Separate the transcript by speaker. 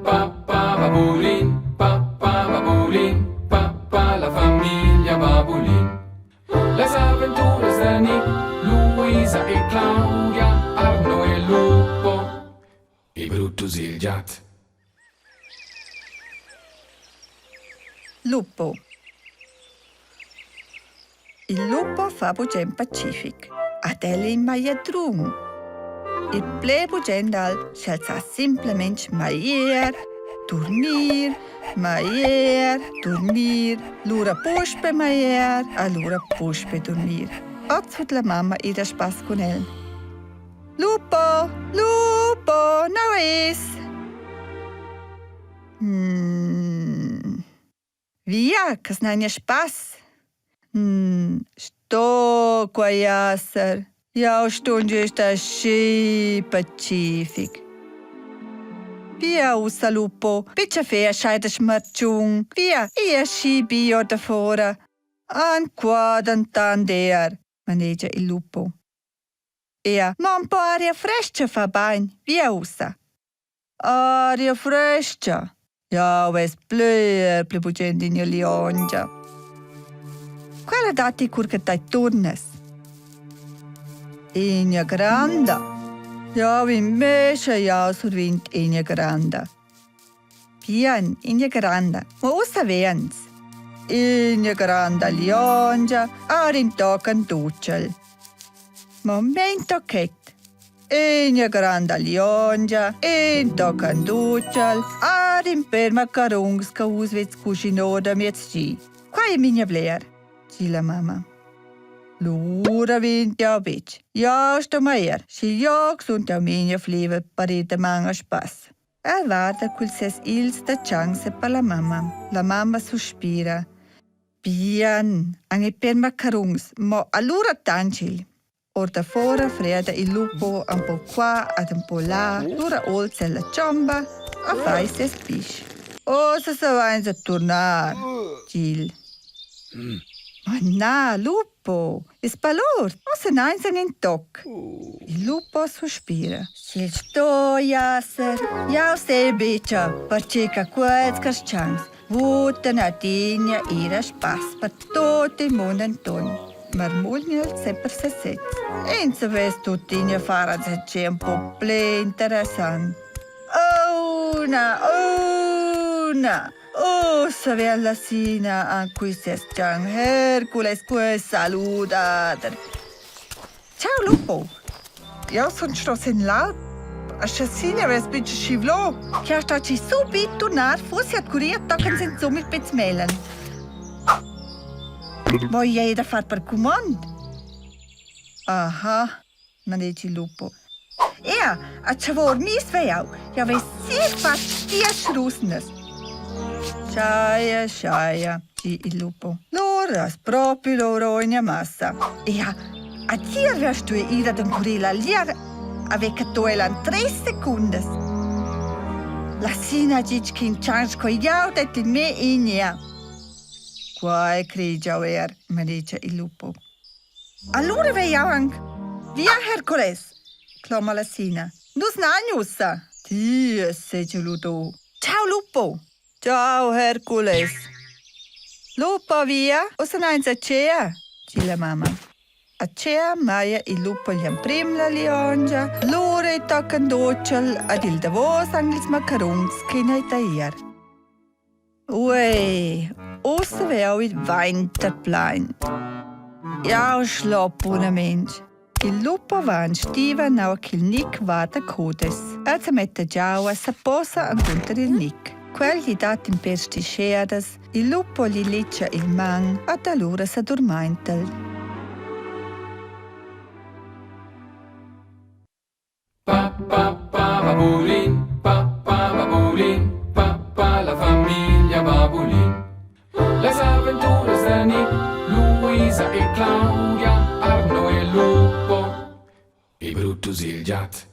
Speaker 1: Pa pa babulin, pa pa babulin, pa pa la famiglia babulin. Las aventuras da Nick, Luisa e Claudia, Arno e Lupo e Brutus il giat.
Speaker 2: Lupo. Il lupo fa bugen pacific. Ad el in magliadrun. Il ple bugen dal sch'el sa simplamain maglier, durmir, maglier, durmir, lura puspe maglier, alura puspe durmir. Oz vul la mamma ir a spass cun el. Lupo, Lupo, nau es? Mm. Via, che snagna spass. Mm, sto quai esser. Jau stun gist aschi pacific. Via ussa lupo, bitte fea scheida schmartschun. Via, ia schi bio da fora. An qua dentant er, manegia il lupo. Ea, ma un po aria fresca fa bain, via ussa. Aria fresca. Jau vess bler pli bugen d'ina liongia. Quella datti cur che tai turnas. Ina granda. Jau invece jau survint ina granda. Bien, ina granda. Ma ussa vens. Ina granda liongia ar in tochen d'utschel. Momento chet. Ina granda liongia, in tochen d'utschel, ar in per macarungs che vus vez cuschinò da miezgi. Quai è migna bler, di la mamma. Lura vint jau betg. Jau sto maier, schi joc sun jau migna fliva per ir daman a spass. El varda culs ses ils da tschansa per la mamma. La mamma suspira. Bien, anche per macarungs, mo allura tanschil. Or da fora freda il lupo un po qua ad un po là, lura olza la chomba a fai ses pisch. Ossa savains a turnar, gil. Ma na, lupo, es balord, ossa nains an in toc. Il lupo suspira. Sch'el sto esser, jau sei betga, perche che quels carstgauns vutan adina ir a spass per tut il mund enturn. Marmugna el sempre sesez. Ins savess tuttina far enzatgei un po pli interessant. Una, una! Ussa vegn la Sina anc cui ses Gian Hercules quei saludader. Ciao lupo! Jau sun sto sin l'alp. A Chasina avess betg schivlò. Chi sta ci subit turnar fossi at curia tochen sensum il Piz Melen. Voi da far per cumond? Aha, manegia il lupo. Ea, a tschavor mis veiau, jau vess sir fatg diesch rusnas. Schaia, schaia, di il lupo. Lura es propi loro ina massa. Ea, a tier vess tu ir ad encurir la liar ave catto ella en treis secundas. La Sina ditg ch'in tschanc sco jau detti me ignea. Quai crei jau er, manegia il lupo. Allura vei jau anc. Via Hercules, cloma la Sina. Nus n'hain ussa. Ti es segiu ludo. Ciao lupo. Ciao Hercules. Lupo via, ussa n'hain a tgea, di la mamma. A tgea maia il lupo gl'emprim la liongia, lura ei toccan d'utschal ad il davos han ils macaruns che n'hai tagliar. Uei, ussa vei jau il vainter plein. Jau schlop bunamein. Il lupo va en stiva nua ch'il Nic va da cudes. El semetta giau e seposa encunter il Nic. Quel gli dat in per stischedas, il lupo gli ligia il man ed allura sedurmainta el.
Speaker 1: Pa pa pa babulin, pa pa babulin, pa pa la famiglia babulin. Las aventuras da Nick, Luisa e Claudia, Arno e Lupo e Brutus il giat.